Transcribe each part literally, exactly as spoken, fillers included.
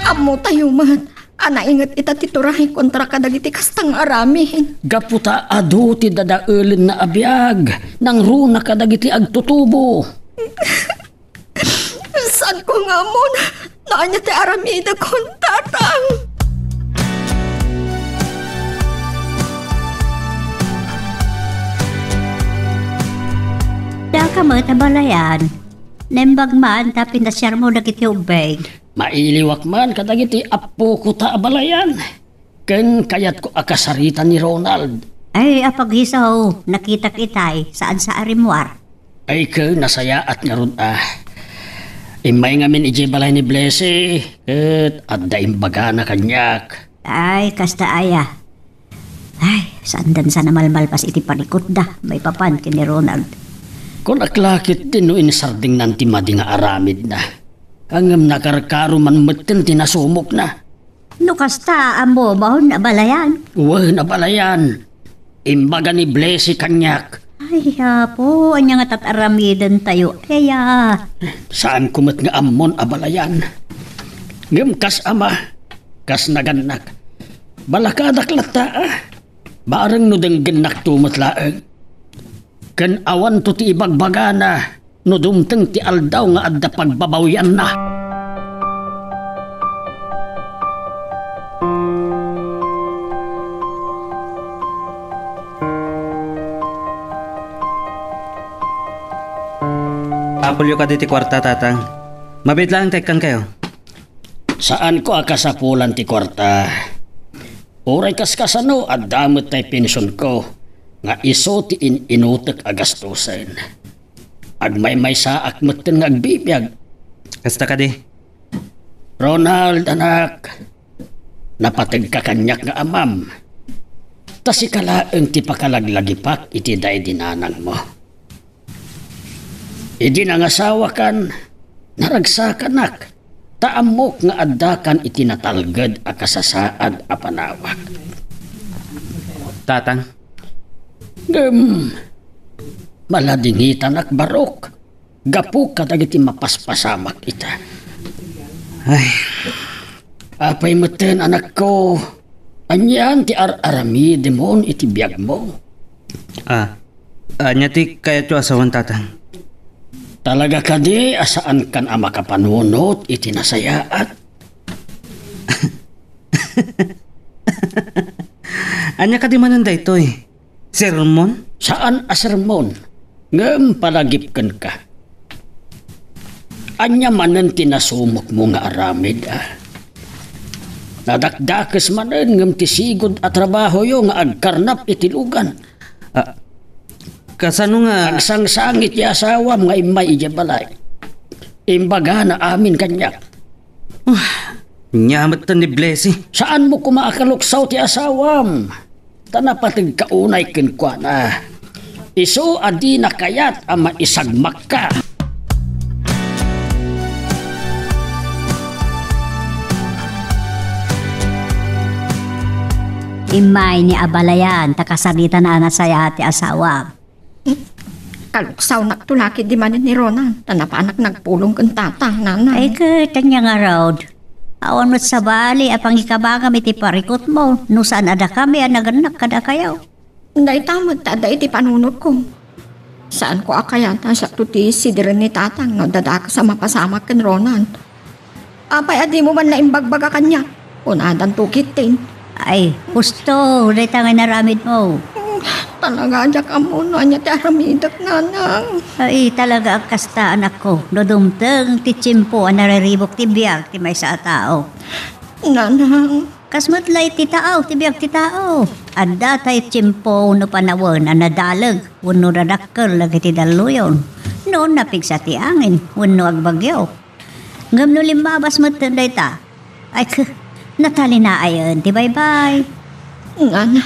Ammotayo met a nainget ita ti turay kontra kadagiti kasta nga aramid. Gapu ta adu ti dadaelenna a biag, nangruna kadagiti agtutubo. Saanko nga ammon no ania ti aramidekon, Tatang. Daka met, abalayan. Naimbag man ta pinasiarmo dagiti ubbing. Mailiwak man kadagiti appoko ta abalayan. Ken kayatko a kasarita ni Ronald. Ay, apagiso, nakitak itay, saan sa a rimmuar. Ay, ken nasayaat ngarud a. Immay ngamin idiay balay ni Blessy, ket adda imbagana kaniak. Ay, kasta aya. Ay, saandan sa namalmalpas iti parikutda, maipapan ken ni Ronald. Kunak la ketdi no insardengnan ti madi nga aramidna. Ngem nakarkaro man metten ti nasumokna. No kasta, ammom, abalayan? Wen, abalayan. Imbaga ni Blessy kaniak. Ay, Apo, ania nga tat-aramidentayo, aya? Saanko met nga ammon, abalayan. Ngem kas ama, kas nagannak, balakadak latta, a. Bareng no denggennakto met laeng. Ken awanto ti ibagbagana no dumteng ti aldaw nga adda pagbabawianna. Apulyo kadi ti kuarta, Tatang. Mabiit laeng ta ikkankayo. Saanko a kasapulan ti kuarta. Uray kaskasano, adda met tay pensionko nga isu ti in-inutek a gastusen. Agmaymaysaak metten nga agbibiag. Kasta kadi? Ronald, anak, napategka kaniak nga amam. Ta sika laeng ti pakalaglagipak iti daydi nanangmo. Idi nangasawakan, naragsakanak, ta ammok nga addakan iti natalged a kasasaad a panawak. Tatang. Ngem, maladingitanak, Barok, gapu kadagiti mapaspasamak ita. Ay. Apay metten, anakko, anian ti ar-aramidemon iti biagmo? Ah, ania ti kayatyo a sawen, Tatang? Talaga kadi a saankan a makapanunot iti nasayaat? Ania kadi manen daytoy? Sermon? Saan a sermon, ngem palagip kenka. Ania manen ti nasumokmo nga aramid, a? Nadakdakes manen ngem ti sigud a trabahoyo nga agkarnap iti lugan. Ah, kasano nga agsangsangit ti asawam nga immay idiay balay? Imbagana amin kaniak. Ah, ania met ni Blessy? Saanmo koma a kaluksaw ti asawam? Ta napategka unay kenkuana. Isu a dina kayat a maisagmakka. Immay ni abalayan ta kasaritana a nasayaat ti asawam. Kaluksawnakto la ketdi manen ni Ronan, ta napanak nagpulong ken Tatang, Nanang. Ay, ket ania ngarud? Awan met sabali a pangikabagam iti parikutmo, no saan a dakami a nagannak kadakayo. Dayta met ti adda iti panunotko. Saanko a kayat a siakto ti sidiren ni Tatang no adda dakes a mapasamak ken Ronan. Apay a dimo man la imbagbaga kaniak? Kunadanto ketdin. Ay, husto, dayta nga inaramidmo. Talaga, diak ammo no ania ti aramidek, Nanang. Ay, talaga a kasta, anakko. No dumteng ti tiempo a nariribuk ti biag ti maysa a tao. Nanang. Kas met la iti tao, ti biag ti tao. Adda tay tiempo no panawen a nadaleg wenno nadakkel dagiti dalluyon. No napigsa ti angin wenno agbagyo. Ngem no limmabas metten dayta, ay, ket, natalinaen ti baybay. Ngana?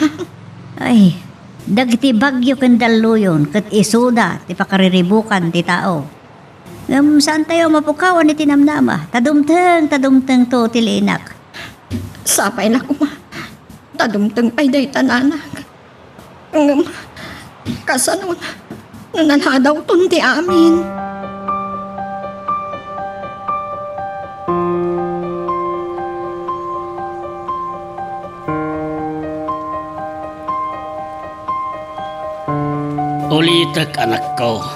Ay, dagiti bagyo ken dalluyon ket isuda ti pakariribukan ti tao. Ngem saantayo a mapukawan iti namnama, ta dumteng, ta dumtengto ti linak. Sapay la koma, ta dumteng pay dayta, Nanang. Ngem, kasano no naladawton ti amin? Ulitek, anakko,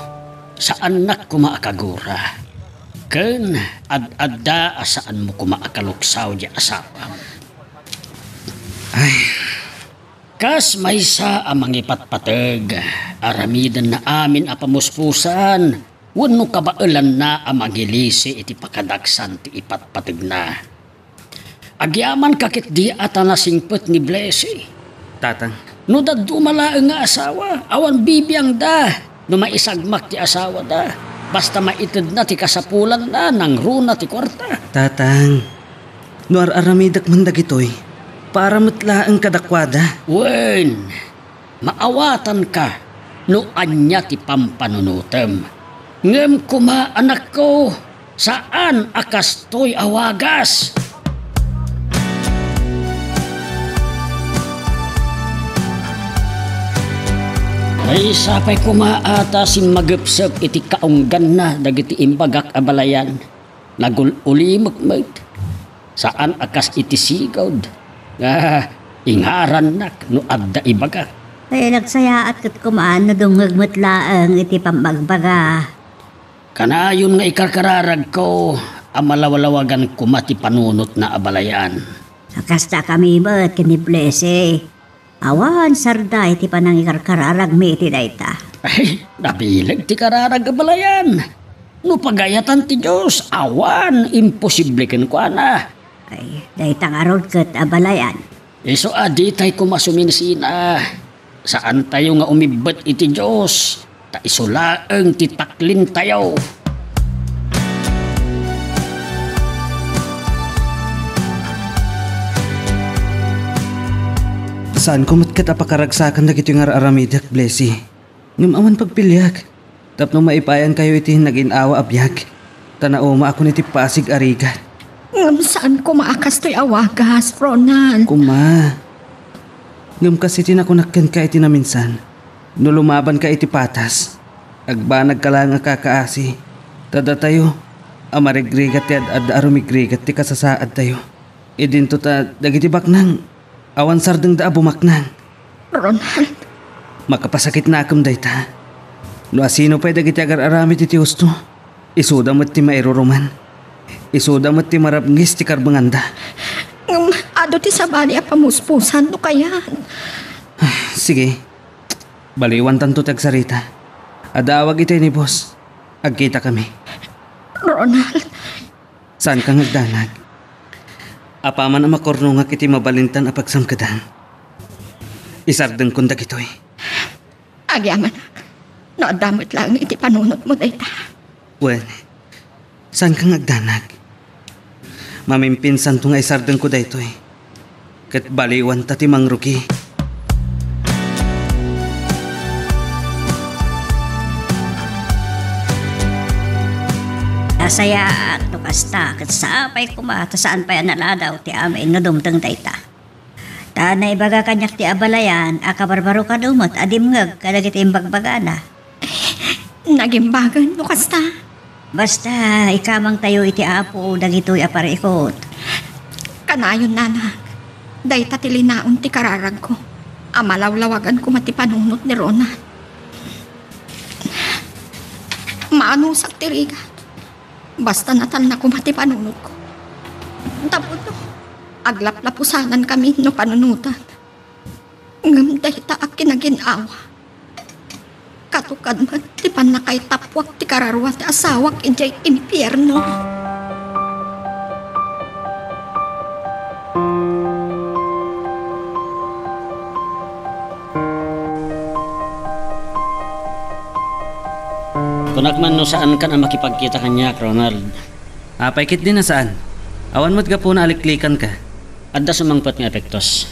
saannak koma a kagura. Ken ad-adda a saanmo koma a kaluksaw diay asawam. Ay. Kas maysa a mangipatpateg, aramidenna amin a pamuspusan wenno kabaelanna a mangilisi iti pakadaksan ti ipatpategna. Agyamanka ketdi a ta nasingpet ni Blessy. Tatang. No dadduma laeng nga asawa, awan bibiangda. No maisagmak ti asawada, basta maitedna ti kasapulanna, nangruna ti kuarta. Tatang, no ar-aramidek man dagitoy, para met laeng kadakuada. Wen, maawatanka no ania ti pampanunotem. Ngem koma, anakko, saan a kastoy a wagas. Maysa pay koma a ta simmagepsep iti kaungganna dagiti imbagak a balayan. Nagul-ulimek met. Saan a kas iti sigud nga ingarannak no adda ibagak. Ay, nagsayaat ket koma no dumngeg met laeng iti pammagbaga. Kanayon nga ikarkararagko a malawlawagan koma ti panunotna a balayan. Kasta kami met ken ni Blessy. Awan sarda iti panangikarkararagmi iti dayta. Ay, nabileg ti kararag a balayan. No pagayatan ti Dios, awan imposible kenkuana. Ay, dayta ngarud ket a balayan. Isu a ditay koma suminsina. Saantayo nga umibbet iti Dios, ta isu laeng ti taklintayo. Saanko met ket a pakaragsakan dagitoy nga ar-aramidek, Blessy. Ngem awan pagpiliak. Tapno maipayankayo iti nagin-awa a biag, ta naumaakon iti pasig a rigat. Ngem saan koma a kastoy a wagas, Ronald. Koma. Ngem kas iti nakunak kenka iti naminsan, no lumabanka iti patas, agbanagka laeng a kakaasi, ta datayo a marigrigat ti ad-adda a rumigrigat ti kasasaadtayo. Idinto ta dagiti baknang, awan sardengda a bumaknang. Ronald. Makapasakitnakem dayta. No asino pay dagiti agar-aramid iti husto, isuda met ti mairuruman. Isuda met ti marabngis ti karbenganda. Ngem adu ti sabali a pamuspusan no kayat. Sige. Baliwantanto ti agsarita. Adda awag itay ni boss. Agkitakami. Ronald. Saanka nga agdanag. Apaman a makurnongak iti mabalintan a pagsangkedan, isardengkon dagitoy. Agyamanak, no adda met laeng iti panunotmo dayta. Wen, saanka nga agdanag. Mamimpinsanto nga isardengko daytoy. Ket baliwanta ti mangrugi. Nasayaat no kasta, ket sapay koma ta saan pay a naladaw ti amin no dumteng dayta. Ta naibaga kaniak ti abalayan a kabarbaro kano met a dimngeg kadagiti imbagbagana. Nagimbagen no kasta. Basta, ikamangtayo iti Apo dagitoy a parikut. Kanayon, nanak, dayta ti linaon ti kararagko a malawlawagan koma ti panunot ni Ronald. Maanusak ti rigat. Basta natalna koma ti panunotko. Tapno aglaplapusanan kami no panunotan. Ngem dayta a kinagin-awa, katukad met ti pannakaitappuak ti kararua ti asawak idiay impierno. Kunak man no saankan a makipagkita kaniak, Ronald. Apay ketdi a saan? Awan met gapuna a liklikanka. Adda sumangpet nga epektos.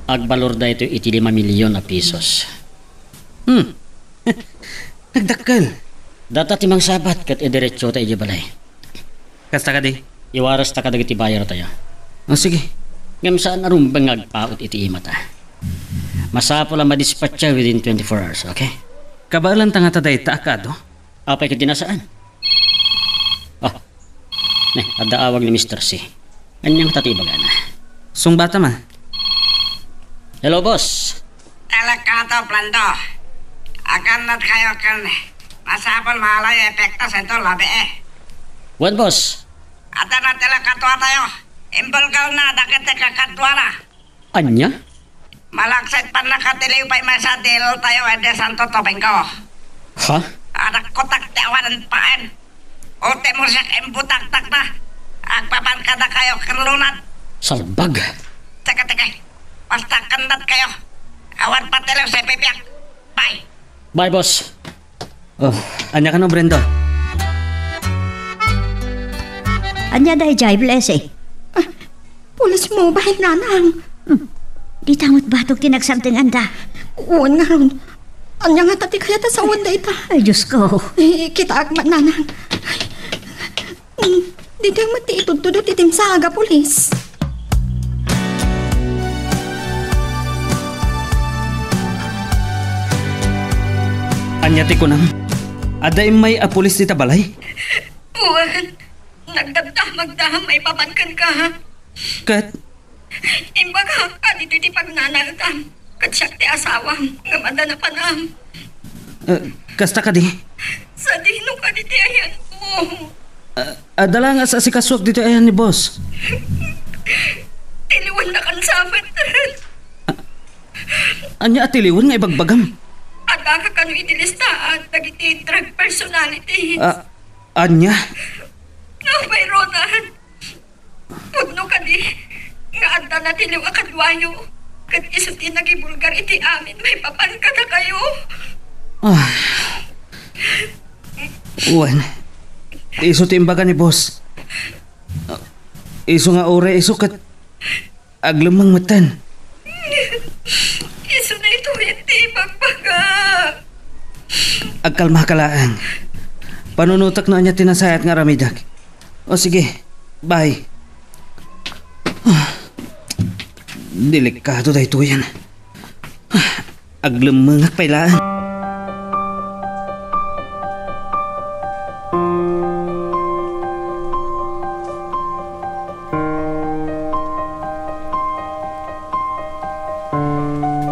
Agbalor daytoy iti lima milyon a pisos. Hmm. Nagdakkel. Data ti mangsabat ket idiretsota idiay balay. Kasta kadi? Iwarasta kadagiti buyer tayo. O, sige. Ngem saan a rumbeng nga agpaut iti imata. Masapul a madispatcha within twenty-four hours, okay? Kabaelanta ngata dayta a kado? Apay ket di nasaan? Ah. Ne, adda awag ni Mister C. Ania ngata ti ibagana? Sungbata ma. Hello, boss. Talakato, Plando. Agannad kayo ken masapul malay epekto sento labi, eh. Wen, boss. Adda na ti lakatua tayo. Imbulgar na dagiti kakaduana. Ania? Malaksid pannakatiliw pay met sa deal tayo iti Santo Domingo. Ha? Adakkotak ti awan paen. Uti mo siak imbutaktak na. Agpapan kadakayo ken Ronald. Salbag. Teka, teka. Basta kandat kayo. Awan patiliw sa bibiak. Bye. Bye, boss. Oh, ania kano, Brenda? Ania daydiay, Blessy? Ah, police mobile, nanang. Hmm. Dita met batok ti nagsardenganda. Wen ngarud. Ania ngata ti kayat a sawen dayta? Ay, Diyos ko. Eh, kitaak met, nanang. Hmm, dita met ti itudtudo ti timsa nga pulis. Ania ti kunam? Adda immay a pulis dita balay? Wen, nagdamdamagda maipapan kenka. Ket? Imbagak a ditoy ti pagnanaetam, ket siak ti asawam, ngem adda napanam. Eh, kasta kadi? Sadino kadi ti ayanko? Eh, adda la nga as-asikasuak ditoy ayan ni boss. Tiliwennak sa met. Ania a tiliwen nga ibagbagam? Adda ka kano iti listaat dagiti drug personality. Ah, ania? Apay, Ronald. Pudno kadi nga adda natiliw a kaduayo, ket isu ti nagibulgar iti amin maipapan kadakayo. Ah. Wen, isu ti imbaga ni boss. Isu nga uray isu ket aglemmeng metten. Isu daytoy ti ibagbaga. Agkalmaka laeng. Panunotek no ania ti nasayaat nga aramidek. O sige, bye. Ah, delikado daytoyen. Ah, aglemmengak pay laeng.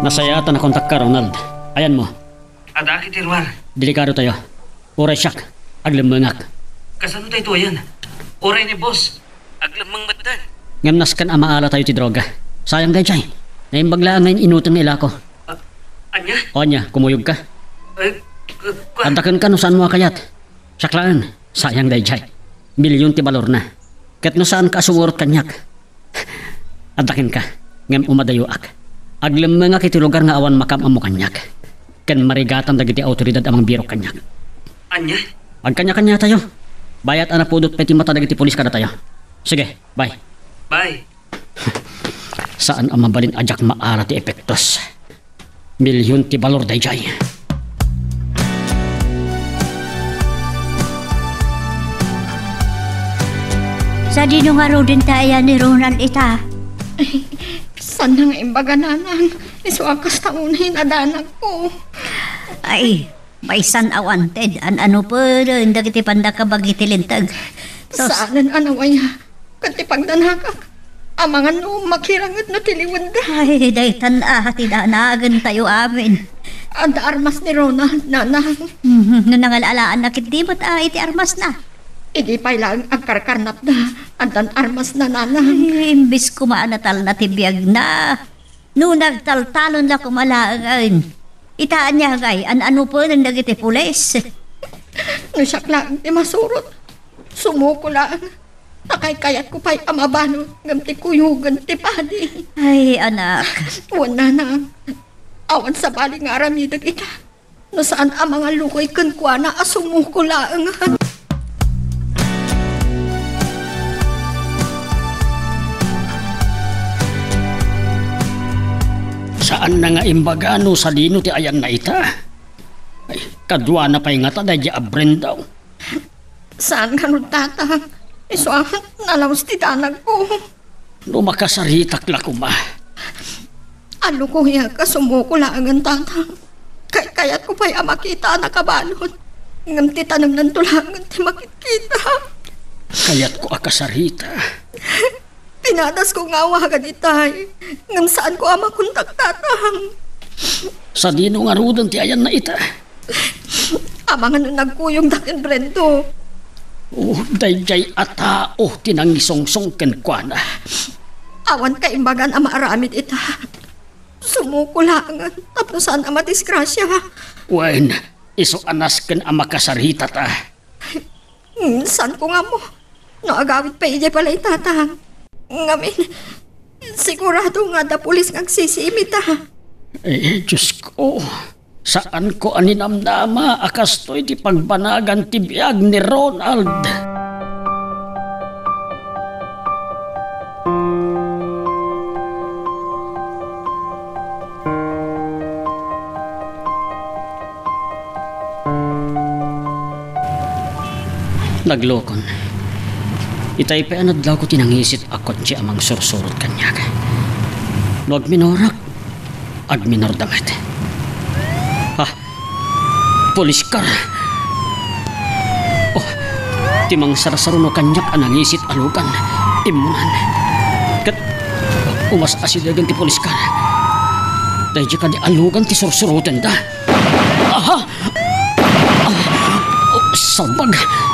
Nasayaat a nakontakka, Ronald. Ayanmo. Adda ket ti ruar. Delikado tayo. Uray siak, aglemmengak. Kasano daytoyen? Uray ni boss, aglemmeng metten. Ngem nasken a maala tayo ti droga. Sayang daydiay. Naimbag laeng nga in-, inuteng nga ilako. Ah, ania? O ania, kumuyogka? Eh, ku-, ku- Adda kenka no saanmo a kayat. Siak laeng, sayang daydiay. Milyon ti balorna. Ket no saanka a sumurot kaniak, adda kenka, ngem umadayoak. Aglemmengak iti lugar nga awan makaam-ammo kaniak, ken marigatan dagiti awtoridad a mangbirok kaniak. Ania? Agkaniakaniatayo. Bayat a napudot pay ti mata dagiti pulis kadatayo. Sige, bye. Bye. Saan a mabalin a diak maala ti epektos. Milyon ti balor daydiay. Sadino ngaruden ti ayan ni Ronald ita? Ay, saan nga imbaga, nanang? Isu a kasta unay nadanagko. Ay, maysan awan, Ted. An-ano pudno dagiti panda kabagi ti linteg? Sus. Saanen a nawaya. Ket ti pagdanagak, amangan no makiranget no tiliwenda. Ay, daytan a ti danagentayo amin. Adda armas ni Ronald, nanang. Mhm, no nangala-alaanna ketdi met a iti armasna. Idi pay laeng agkarkarnapda, addan armasna, nanang. Ay, imbes koma a natalna ti biagna. No nagtaltalon la koma laengen. Ita ania ngay, an-ano pudno dagiti pulis? No siak laeng ti masurot, sumuko laeng. Nakaykayatko pay a mabalud ngem ti kuyogen ti padi. Ay, anak. Wen, nanang. Awan sabali nga aramidek ita. No saan a mangallukoy kenkuana a sumuko laeng. Saanna nga imbaga no sadino ti ayanna ita. Ay, kaduana pay ngata daydi a Brenda. Saan ngarud, Tatang. Isu a nalaus ti danagko. No makasaritak la koma. Allukoyak a sumuko laengen, Tatang. Kay-, kayatko pay a makita a nakabalud. Ngem ti tanemnanto laengen ti makitkita. Kayatko a kasarita. Pinadasko nga awagan itay, ngem saanko a makontak, Tatang. Sadino ngaruden ti ayanna ita? Amangan no nagkuyogda ken Brendo. Oh, daydiay a tao ti nangisungsong kenkuana. Awan kaimbagan a maaramid ita. Sumuko laengen tapno saan a madisgrasia. Wen, isu a nasken a makasarita ta. Hmm, saanko nga ammo no agawid pay idiay balay Tatang. Ngamin, sigurado nga adda pulis nga agsisiim ita. Eh, Diyos ko, saanko a ninamnama a kastoy ti pagbanagan ti biag ni Ronald. Naglukon. Itay pay a nadlawko ti nangisit a kotse a mangsursurot kaniak. No agminorak, agminorda met. Ha? Police car! Oh, ti mangsarsaruno kaniak a nangisit a lugan. Immunan. Ket umas-asidegen ti police car. Daydi kadi a lugan ti sursurotenda. Aha! Ah! Oh, salbag!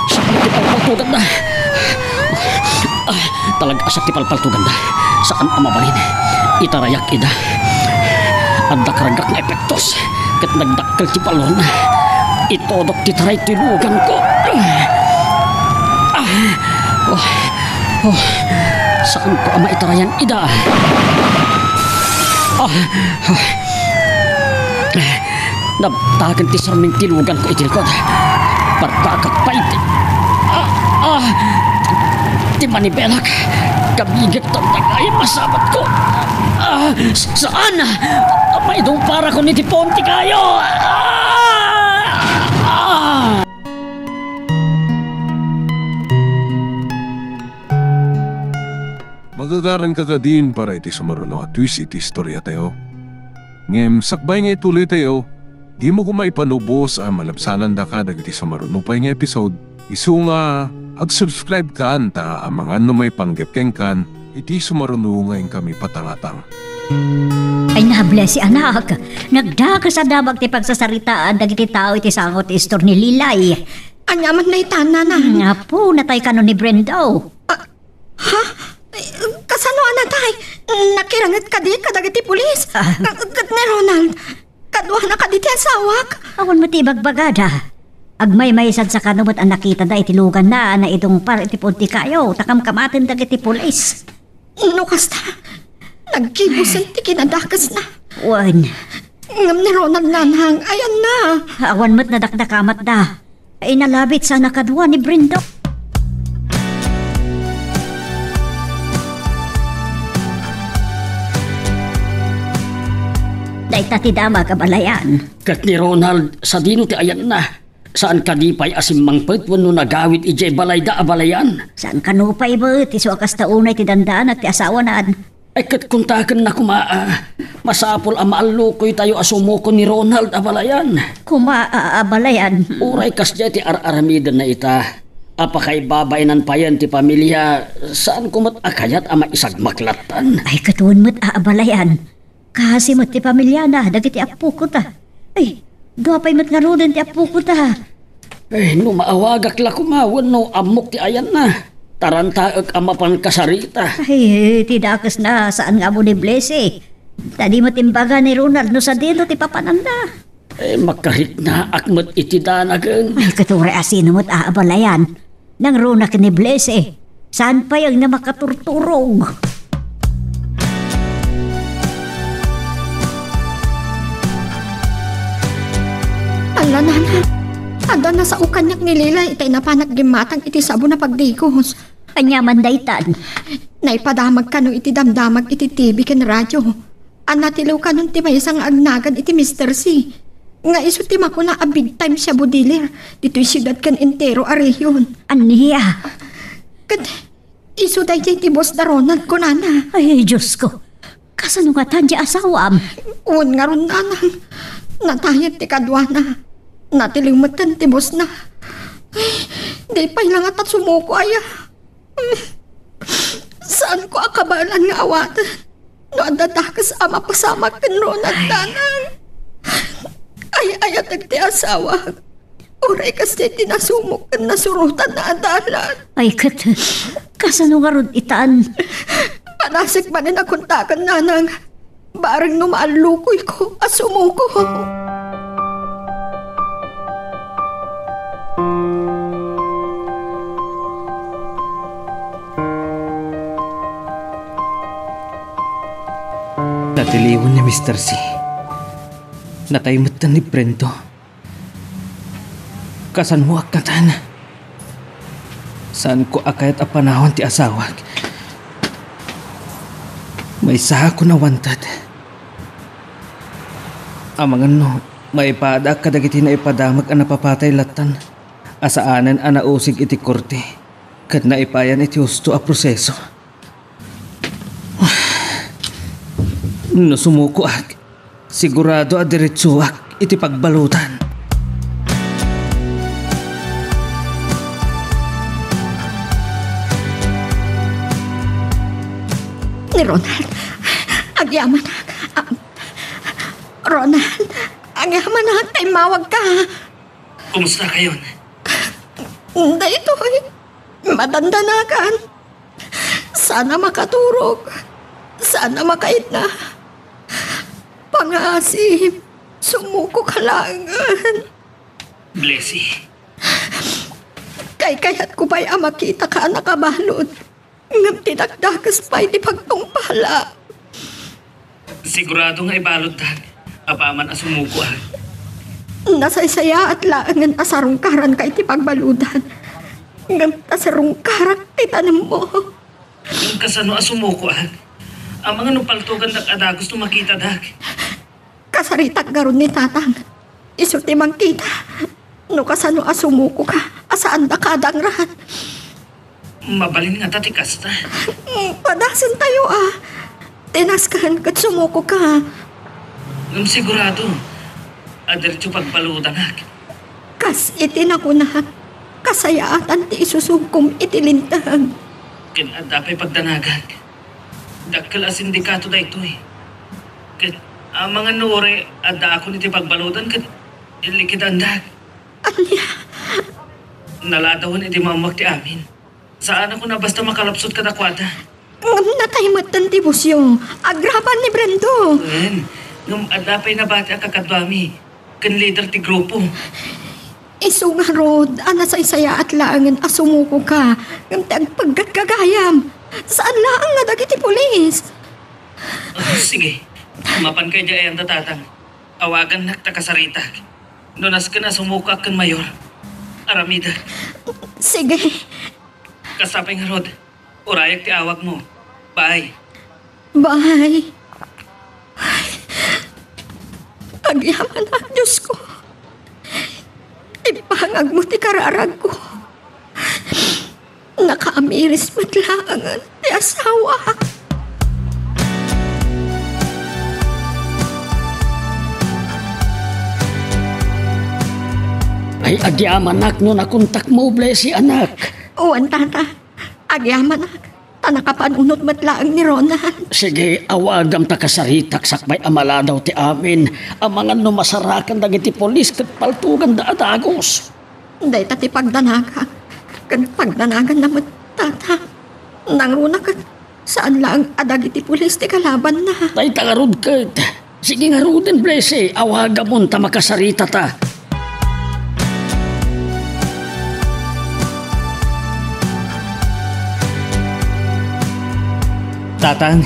Siak ti palpaltuganda. Ah, talaga siak ti palpaltuganda. Saan a mabalin. Itarayak ida. Adda kargak nga epektos. Ket nagdakkel ti balorna. Itodok ti taray ti luganko. Ah! Oh! Oh! Saanko a maitarayan ida. Ah! Ah! Nabtaken ti sarming ti luganko iti likod. Pardakak pay ti, ah, ah, ti manibelak. Kabigek ti dagay masabatko. Ah, saan? Maidungparakon iti puon ti kayo. Ah! Ah! Magagaranka kadin para iti sumaruno a twist iti istoriatayo. Ngem sakbay nga ituloytayo, dimo koma ipanubos a malabsanandaka dagiti sumaruno pay nga episode, isu nga ag-subscribe kan ta amangan no maipanggep kenkan iti sumaruno nga inkami patangatang. Ay, nablesi, anak. Nagdakes a damag ti pagsasaritaan dagiti tao iti sango ti istor ni Lilay. Ania man dayta, nana? Hmm, apo, natay kano ni Brendo. Ah, Ha? Ay, kasano a natay? Nakiranget kadi kadagiti pulis? Ah. Ka-, ket ni Ronald, kaduana kadi ti asawak? Awan met ti ibagbagada. Agmaymaysa kano met a nakitada iti luganna a naidungpar iti puon ti kayo ta kamkamaten dagiti pulis. No kasta, naggibusen ti kinadakesna. Wen. Ngem ni Ronald, nanang, ayanna. Awan met nadakdakamatda. Inalabit sana kadua ni Brendo. Dayta ti damag, abalayan. Ket ni Ronald, sadino ti ayanna? Saan kadi pay a simmangpet wenno nagawid idiay balayda, abalayan? Saan kano pay met, isu a kasta unay ti dandanak ti asawanan. Ay, ket kuntakenna koma a masapul a maallukoytayo a sumuko ni Ronald, abalayan. Koma a, abalayan. Uray kasdiay ti ar-aramidenna ita, a pakaibabaenan payen ti pamilia, saan ko met a kayat a maisagmak lattan. Ay, ket wen met a, abalayan. Kasi met ti pamiliana dagiti appokota. Ay, dua pay met ngaruden ti appokota. Eh, no maawagak la koma wenno ammok ti ayanna, tarantaek a mapan kasarita. Ay, ti dakesna, saan nga ammo ni Blessy. Ta di met imbaga ni Ronald no sadino ti papananda. Eh, makariknaak met iti danagen. Ay, ket uray asino met a abalayan. Nangruna ken ni Blessy. Saan pay nga makaturturog? Ala, nana, adda nasao kaniak ni Lila itay napanak gimmatang iti sabon a pagdigos. Ania man daytan? Naipadamag kano iti damdamag iti T V ken radio. A natiliw kanon ti maysa nga agnagan iti Mister C, nga isu ti makuna a big time shabu dealer ditoy siudad ken entero a rehion. Ania? Ket isu daydiay ti boss da Ronald, kunana. Ay, Diosko. Kasano ngatan ti asawam? Wen ngarud, nanang. Natayek ti kaduana. Natiliw metten ti bossna. Ay, di pay la ngata sumuko aya. Saanko a kabaelan nga awaten no adda dakes a mapasamak ken Ronald, nanang. Ay-ayatek ti asawak. Uray kas ti nasumok ken nasurotan a dalan. Ay, ket, kasano ngarud itan? Panasek manen a kontaken, nanang. Bareng no maallukuyko a sumuko. Natiliwan ni Mister C. Natay metten ni Brendo. Kasanmoak ngatan? Saanko a kayat a panawan ti asawak. Maysaakon a wanted. Amangan no maipadaak kadagiti naipadamag a napapatay lattan a saanen a nausig iti korte ket naipayan iti husto a proseso. No sumukoak, sigurado a diretsoak iti pagbaludan. Ni Ronald, agyamanak. Ah, Ronald, agyamanak, immawagka. Kumustakayon? Daytoy, madandanagan. Saan a makaturog. Saan a makaitna. Pangasim, sumukoka laengen. Blessy. Kaykayatko pay a makitaka a nakabalud. Ngem ti dakdakes pay ti pagtungpala. Sigurado nga ibaluddak apaman a sumukoak. Nasaysayaat laengen a sarungkaranka iti pagbaludan. Ngem ta sarungkarak ti tanemmo. Ngem kasano a sumukoak? Amangan no paltugandak a dagus no makitadak. Kasaritak ngarud ni Tatang. Isu ti mangkita. No kasano a sumukoka, a saandaka a dangran. Mabalin ngata ti kasta? Mm, padasentayo a. Ti nasken ket sumukoka. Ngem sigurado a diretso pagbaludanak. Kas iti nakunak, kasayaatan ti isusukom iti linteg. Ken adda pay pagdanagak. Dakkel a sindikato daytoy. Ket amangan no uray addaakon iti pagbaludan ket illikidandak. Ania? Naladawen idi maammoak ti amin. Saanakon a basta makalapsut kadakuada. Ngem natay metten ti busyo. Agraban ni Brendo. Wen, ngem adda pay nabati a kakaduami ken lider ti grupo. Isu ngarud a nasaysayaat laengen a sumukoka, ngem ti agpeggat gagayam, saan laeng nga dagiti pulis. Ah, sige. Mapanka idiay ayanda, Tatang. Awagannak ta kasaritak. No nasken a sumukoak ken Mayor, aramidek. Sige. Kasta pay ngarud, urayak ti awagmo. Bye. Bye. Ay, agyamanak, Diosko. Ipangagmo ti kararagko. Nakaamiris met laengen ti asawak. Ay, agyamanak no nakontakmo, Blessy, anak. Wen, Tata. Agyamanak. Ta nakapanunot met laeng ni Ronald. Sige, awagam ta kasaritak sakbay a maladaw ti amin. Amangan no masarakan dagiti pulis ket paltoganda a dagus. Dayta ti pagdanagak, ken pagdanaganna met, Tata. Nangruna ket saan laeng a dagiti pulis ti kalabanna. Dayta ngarud ket. Sige ngaruden, Blessy, awagamon ta makasaritata. Tatang.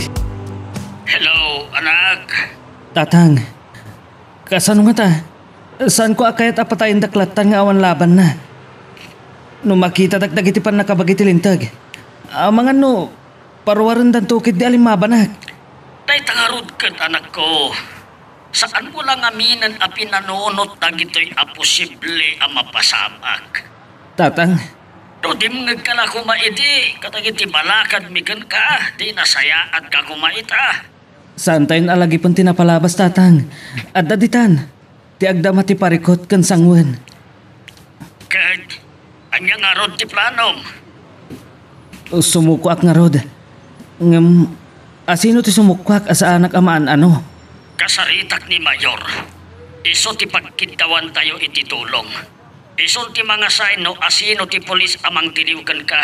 Hello, anak. Tatang. Kasano ngata? Saanko a kayat a patayendak lattan nga awan labanna. No makitadak dagiti pannakabagi ti linteg, amangan no paruarendanto ketdi a limmabanak. Dayta ngarud ket, anakko, saanmo la ngaminen a pinanunot dagitoy a posible a mapasamak. Tatang. No dimngegka la koma idi kadagiti balakadmi kenka, di nasayaat ka koma ita. Saantayon a lagipen ti napalabas, Tatang. Adda ditan ti agdama ti parikut ken sanguen. Ket ania ngarud ti planom? Sumukoak ngarud. Ngem, asino ti sumukoak a saanak a maan-ano? Kasaritak ni Mayor. Isu ti pagkiddawantayo iti tulong. Isun ti mangasay no asino ti pulis a mangtiliw kenka,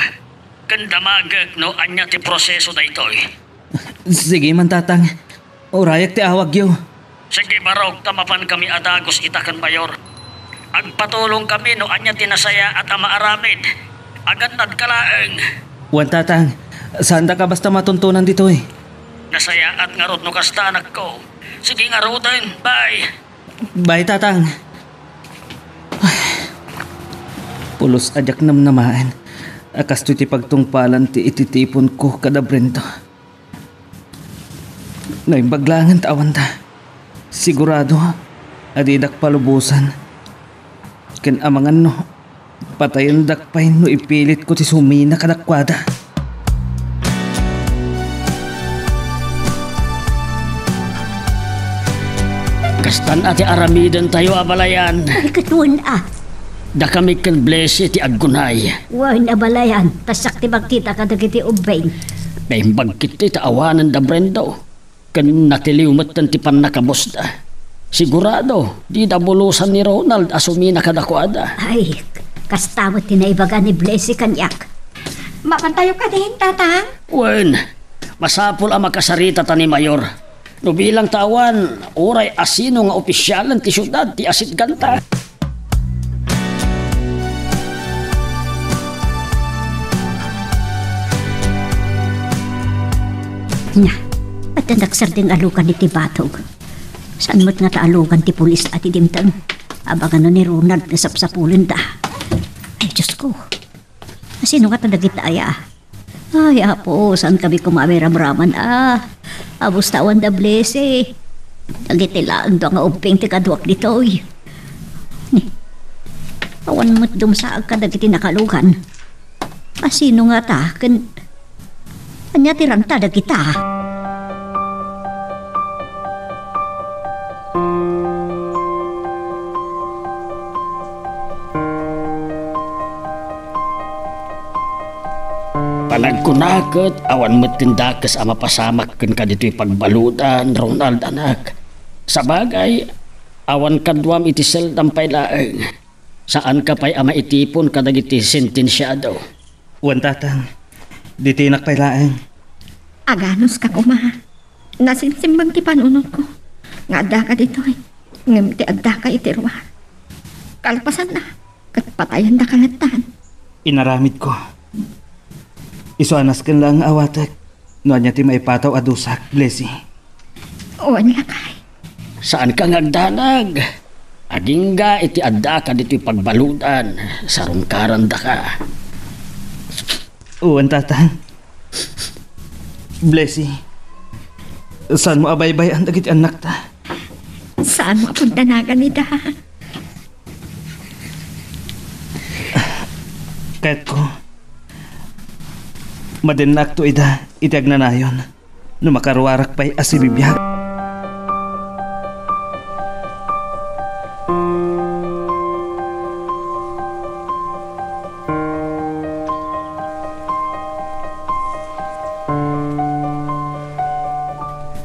ken damagek no ania ti proseso daytoy. Sige man, Tatang. Urayek ti awagyo. Sige, barok, ta mapankami a dagus ita ken Mayor. Agpatulongkami no ania ti nasayaat a maaramid. Agannadka laeng. Wen, Tatang. Saandaka basta matuntunan ditoy. Nasayaat ngarud no kasta, anakko. Sige ngaruden. Bye. Bye, Tatang. Pulos a diak namnamaen a kastoy ti pagtungpalan ti ititiponko kada Brendo. Naimbag laengen ta awanda. Sigurado a didak palubosan. Ken amangan no patayendak pay no ipilitko ti sumina kadakuada. Kastan a ti aramidentayo, abalayan. Ay, ket wen a. Dakami ken Blessy ti aggunay. Wen, abalayan, ta siak ti makita kadagiti ubbing. Naimbag ketdi ta awanen da Brendo. Ken natiliw metten ti pannakabusda. Sigurado, dida bulusan ni Ronald a sumina kadakuada. Ay, kasta met ti naibaga ni Blessy kaniak. Mapantayo kadin, Tatang? Wen, masapul a makasaritata ni Mayor. No bilang ta awan, uray asino nga opisyalen ti siudad ti asitganta. Nia, adda nagsardeng a lugan iti batog. Saan met ngata a lugan ti pulis a ti dimteng? Abangan no ni Ronald nga sapsapulenda. Ay, Diyos ko. Asino ngata dagita aya? Ay, Apo, saankami koma a ramraman a? Abusta awan da Blessy. Dagiti laeng dua nga ubbing ti kaduak ditoy. Ni, awan met dumsaag kadagiti nakalugan. Asino ngata ken ania ti ranta dagita? Panagkuna ket awan met ti dakes a mapasamak kenka ditoy pagbaludan, Ronald, anak. Sabagay, awan kaduam iti seldam pay laeng. Saanka pay a maitipon kadagiti sentensiado. Wen, Tatang. Ditinak pay laeng. Aganuska koma. Nasimsimbang ti panunotko nga addaka ditoy, ngem ti addaka iti ruar. Kalpasanna, ket patayendaka lattan. Inaramidko. Isu a nasken laeng nga awatek no ania ti maipataw a dusak, Blessy. Wen, lakay. Saanka nga agdanag. Agingga iti addaka ditoy pagbaludan, sarungkarandaka. Wen, Tatang. Blessy, saanmo a baybay-an dagiti annakta? Saanmo a pagdanagan ida? Kayatko, madennakto ida iti agnanayon no makaruarak pay a sibibiag.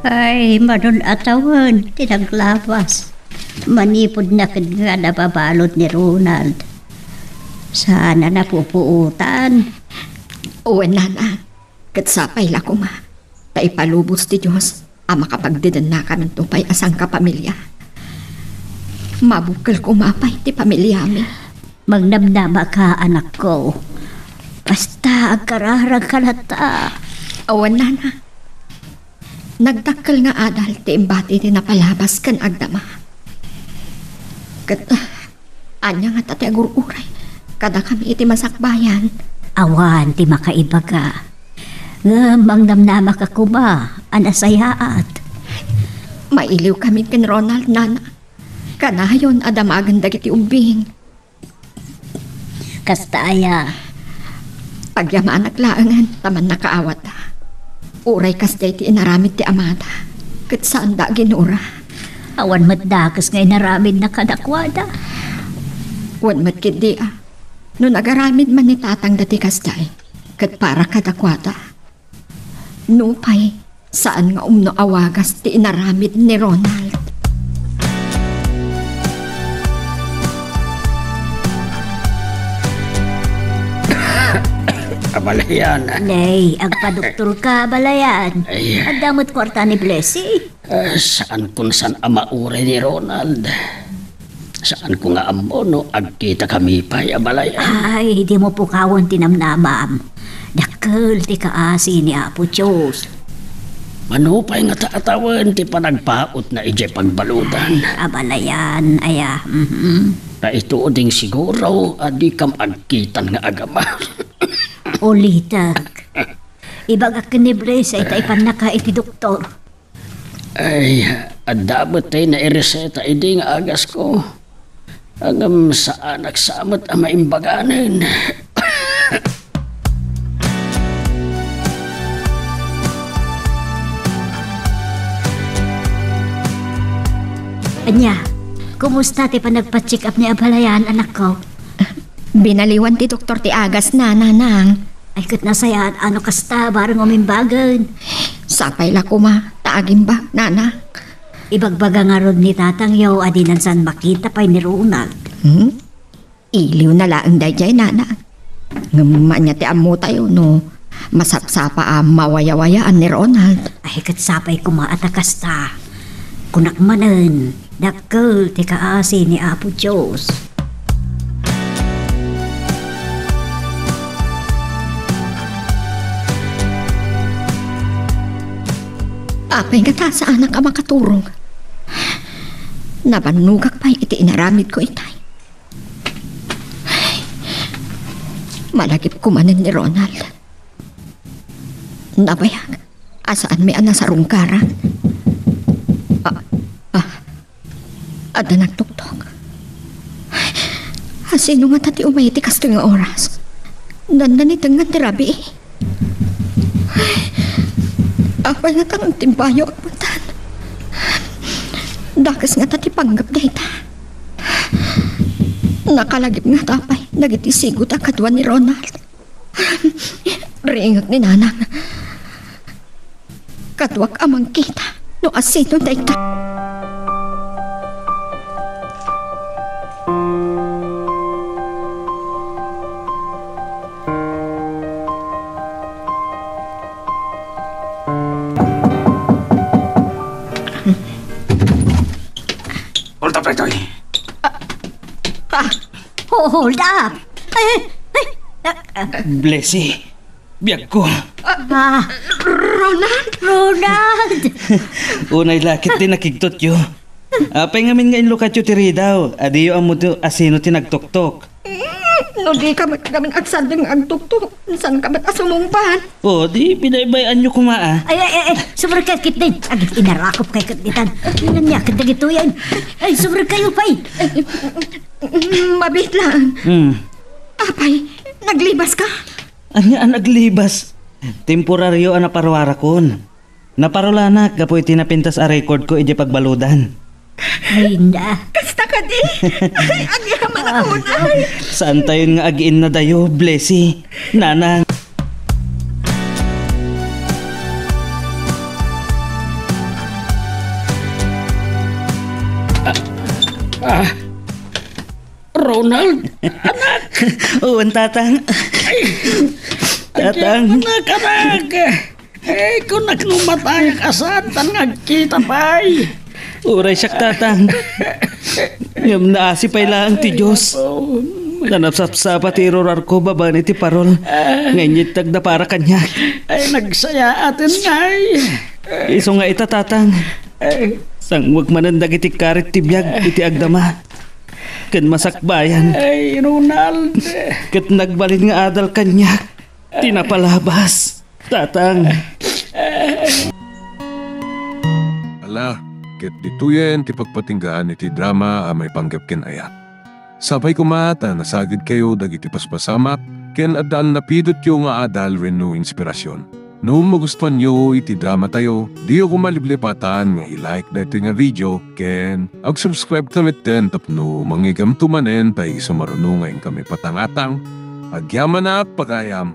Ay, manun-atawen ti naglawas. Manipud na ket nga nababalud ni Ronald. Saan a napupuotan. Wen, nana, ket sapay la koma ta ipalubos ti Dios a makapagdedennakaminto pay a sangkapamilia. Mabukkel koma pay ti pamiliami. Mangnamnamaka, anakko. Basta agkararagka latta. Awan, nana. Nagdakkel nga adal ti imbati ti napalabas ken agdama. Ket, ah, ania ngata ti agur-uray kadakami iti masakbayan? Awan ti makaibaga. Ngem mangnamnamaka koma a nasayaat. Mailiwkami ken Ronald, nana. Kanayon a damagen dagiti ubbing. Kasta aya? Agyamanak laengen ta mannakaawatda. Uray kasdiay ti inaramid ti amada, ket saanda a ginura. Awan met dakes nga inaramidna kadakuada. Wen met ketdi a, no nagaramid man ni tatangda ti kasdiay, ket para kadakuada. Nupay, saan nga umno a wagas ti inaramid ni Ronald. Balayan. Lay, agpadoktorka, Balayan. Ay. Adda met kuarta ni Blessy. Ah, saan kun san a mauray ni Ronald. Saan ko nga ammo no agkita kami pay a Balayan. Ay, dimo pukawen ti namnamam. Dakkel ti kaasi ni Apo Dios. Mano pay nga taatawen ti panagpautna idiay pagbaludan. A Balayan, aya. Mhm. Ta ito ding siguro a dikam agkitan nga agama. Ulitek. Ibagak ken ni Blessy ta ipannaka iti doktor. Ay, adda met tay naireseta idi nga agasko. Ngem saanak sa met a maimbaganen. Ania, kumusta ti panagpa-check up ni a Balayan, anakko? Binaliwan ti doktor ti agasna, nanang. Ay, ket nasayaat no kasta, bareng umimbagen. Sapay la koma ta agimbag, nanang. Ibagbaga ngarud ni tatangyo a dinan san makita pay ni Ronald. Hmm? Iliwna laeng daydiay, nanang. Ngem ania ti ammotayo no masapsapa a mawayawayaan ni Ronald? Ay, ket sapay koma a ta kasta. Kunak manen, dakkel ti kaasi ni Apo Dios. Apay ngata saanak a makaturong? Nabannogak pay iti inaramidko itay. Malagipko manen ni Ronald. Nabayag a saanmi a nasarungkaran. Ah, ah, adda nagtuktok. Asino ngata ti umay iti kastoy nga oras? Nannanitengan ti rabii. Apay ngata nga agtimbayo a putan? Dakes ngata ti panggep dayta. Nakalagip ngata pay dagiti sigot a kadua ni Ronald. Ringek ni nanang. Kaduak a mangkita no asino dayta. Hold up daytoy. Ah, ho-, hold up. Ay, ay, ah, ah. Blessy, biagko. Ah. Ronald? Ronald! Unay la ket ti nakigtotyo. Apay ngamin nga inlukatyo ti ridaw? Adiyo ammo ti asino ti nagtuktok. Mm, no dika met ngamin agsardeng nga agtuktok, saan ka met a sumungbat? O, di binaybay-anyo koma, a. Ay, ay, ay, ay, subrek ketdin. Agid-inarakop kay ketditan. Naniak dagitoyen. Ay, subrek kayo pay. Mm, mabiit lang. Hmm. Apay, naglibas ka? Ania a naglibas? Temporario a naparuarakon. Naparulanak gapu iti napintas a record ko idiay pagbaludan. Ay, inda. Kasta kadi? Ay, agyamanak unay. Saantayon nga agiinnadayo, Blessy. Nanang. Ah, ah, Ronald, anak! Wen, Tatang. Ay, Tatang. Anak, anak! Eh, kunak no matayak a saan, tan nga agkita pay. Uray siak, Tatang. Ngem naasi pay laeng ti Dios. Ay, Apo. Nanapsapsapa ti irurarko babaen iti parol nga inyitagda para kaniak. Ay, nagsayaaten ngay. Isu nga ita, Tatang. Ay. Sangwek manen dagiti karit ti biag iti agdama ken masakbayan. Ay, Ronald. Ket nagbalin nga adal kaniak ti napalabas, Tatang. Ala, ket ditoyen ti pagpatinggaan iti drama a maipanggep ken ayat. Sapay koma ta nasagidkayo dagiti paspasamak ken addan napidotyo nga adal wenno inspirasyon. No magustuanyo iti dramatayo, diyo koma liplipatan nga i-like daytoy nga video ken ag-subscribe ka metten tapno mangngeggamto manen ta isu maruno nga inkami patangatang. Agyamanak pagayam.